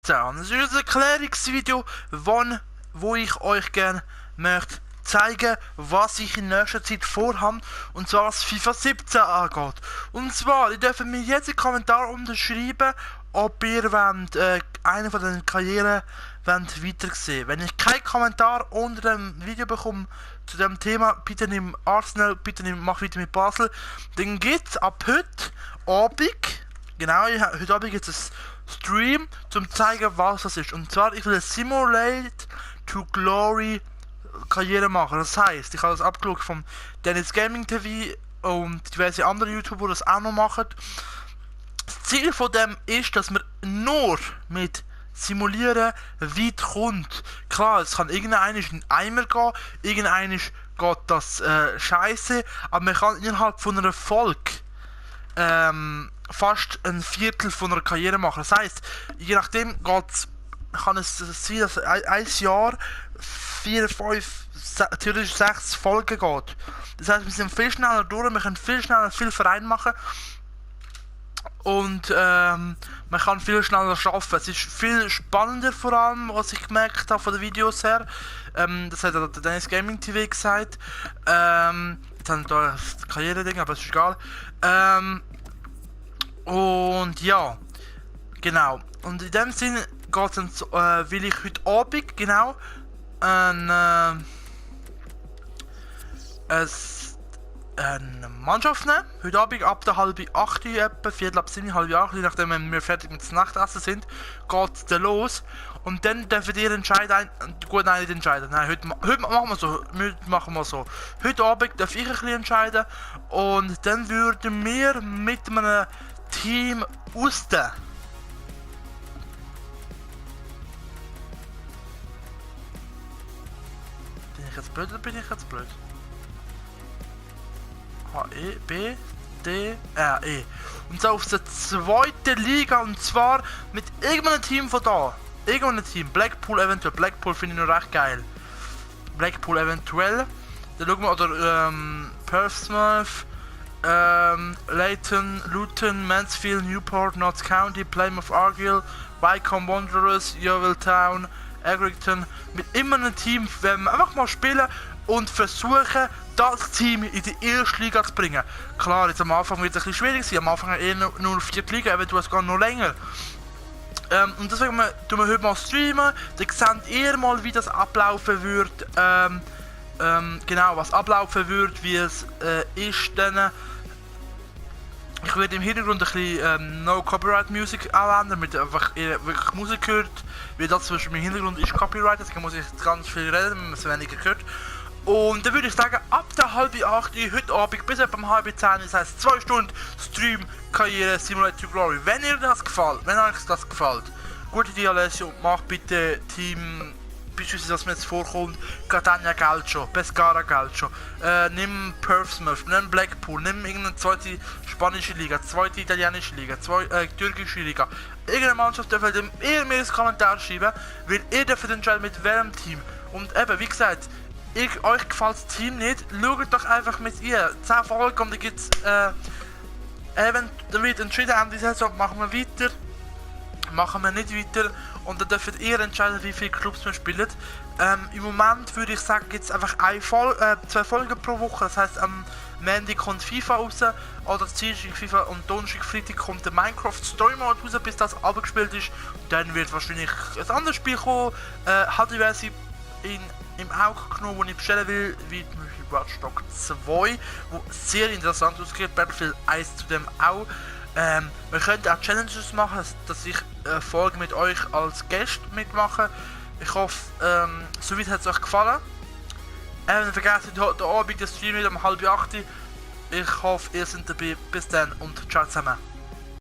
So, und das ist ein Erklärungsvideo, wo ich euch gerne möchte zeigen, was ich in nächster Zeit vorhabe, und zwar was FIFA 17 angeht. Und zwar, ihr dürft mir jetzt einen Kommentar unterschreiben, ob ihr wollt, eine von den Karrieren weitersehen. Wenn ich keinen Kommentar unter dem Video bekomme zu dem Thema, bitte nimm Arsenal, bitte mach weiter mit Basel, dann gibt es ab heute Abend, genau, heute Abend gibt es einen Stream, zum zeigen, was das ist. Und zwar, ich will eine Simulate to Glory Karriere machen. Das heisst, ich habe das abgeschaut vom Dennis Gaming TV und diverse andere YouTuber, die das auch noch machen. Das Ziel von dem ist, dass man nur mit Simulieren weit kommt. Klar, es kann irgendeiner in den Eimer gehen, irgendeiner geht das scheiße, aber man kann innerhalb von einer Folge fast ein Viertel von einer Karriere machen. Das heisst, je nachdem kann es sein, dass ein Jahr 4, 5, theoretisch 6 Folgen geht. Das heisst, wir sind viel schneller durch, wir können viel schneller viel Verein machen und man kann viel schneller arbeiten. Es ist viel spannender, vor allem, was ich gemerkt habe von den Videos her. Das hat der Dennis Gaming TV gesagt. Jetzt haben wir da das Karriere-Ding, aber es ist egal. Und ja, genau. Und in dem Sinne geht es, will ich heute Abend genau eine Mannschaft nehmen. Heute Abend ab der halb 8 etwa, Viertel ab 7, halb 8, je nachdem, wenn wir fertig mit dem Nachtessen sind, geht es dann los. Und dann dürft ihr entscheiden, gut, nein, nicht entscheiden, nein, heute machen wir so. Heute Abend darf ich ein bisschen entscheiden und dann würden wir mit einem Team ausstehen. Bin ich jetzt blöd oder bin ich jetzt blöd? H-E, B, D, R, E. Und so auf der zweiten Liga, und zwar mit irgendeinem Team von da. Irgendeinem Team. Blackpool eventuell. Blackpool finde ich noch recht geil. Blackpool eventuell. Dann schauen wir, oder Portsmouth, Leighton, Luton, Mansfield, Newport, Notts County, Plymouth Argyle, Wycombe Wanderers, Yeovil Town, Accrington. Mit immer einem Team werden wir einfach mal spielen und versuchen, das Team in die erste Liga zu bringen. Klar, jetzt am Anfang wird es ein bisschen schwierig sein, am Anfang eher nur 4. Liga, eventuell sogar noch länger. Und deswegen tun wir heute mal streamen, dann seht ihr mal, wie das ablaufen wird, genau, was ablaufen wird, wie es ist dann. Ich werde im Hintergrund ein bisschen No Copyright Music anwenden, damit einfach ihr wirklich Musik hört, weil das zum Beispiel im Hintergrund ist Copyright, deswegen muss ich ganz viel reden, wenn man es weniger hört. Und dann würde ich sagen, ab der halb 8 heute Abend bis etwa um halb 10, das heisst 2 Stunden Stream, Karriere, Simulate to Glory. Wenn euch das gefällt, gute Idee, Alessio, mach bitte Team, beispielsweise, was mir jetzt vorkommt, Catania Calcio, Pescara Calcio, nimm Portsmouth, nimm Blackpool, nimm irgendeine zweite spanische Liga, zweite italienische Liga, türkische Liga. Irgendeine Mannschaft dürft ihr mir ins Kommentar schreiben, weil ihr dürft entscheiden, mit welchem Team. Und eben, wie gesagt, euch gefällt das Team nicht, schaut doch einfach mit ihr. 10 Folgen und dann gibt es, dann wird entschieden, Ende Saison machen wir weiter, machen wir nicht weiter, und dann dürft ihr entscheiden, wie viele Clubs wir spielen. Im Moment würde ich sagen, gibt es einfach 2 Folgen pro Woche, das heisst, am Montag kommt FIFA raus, oder Dienstag FIFA, und Donnerstag, Freitag kommt der Minecraft Story Mode raus, bis das abgespielt ist. Dann wird wahrscheinlich ein anderes Spiel kommen, hat diverse im Auge genommen, wo ich bestellen will, wie Watch Dogs 2, wo sehr interessant ausgeht, Battlefield 1 zudem auch. Wir können auch Challenges machen, dass ich Folgen mit euch als Gast mitmache. Ich hoffe, soweit hat es euch gefallen. Vergesst nicht, heute Abend den Stream wieder um halb 8. Ich hoffe, ihr seid dabei. Bis dann und ciao zusammen.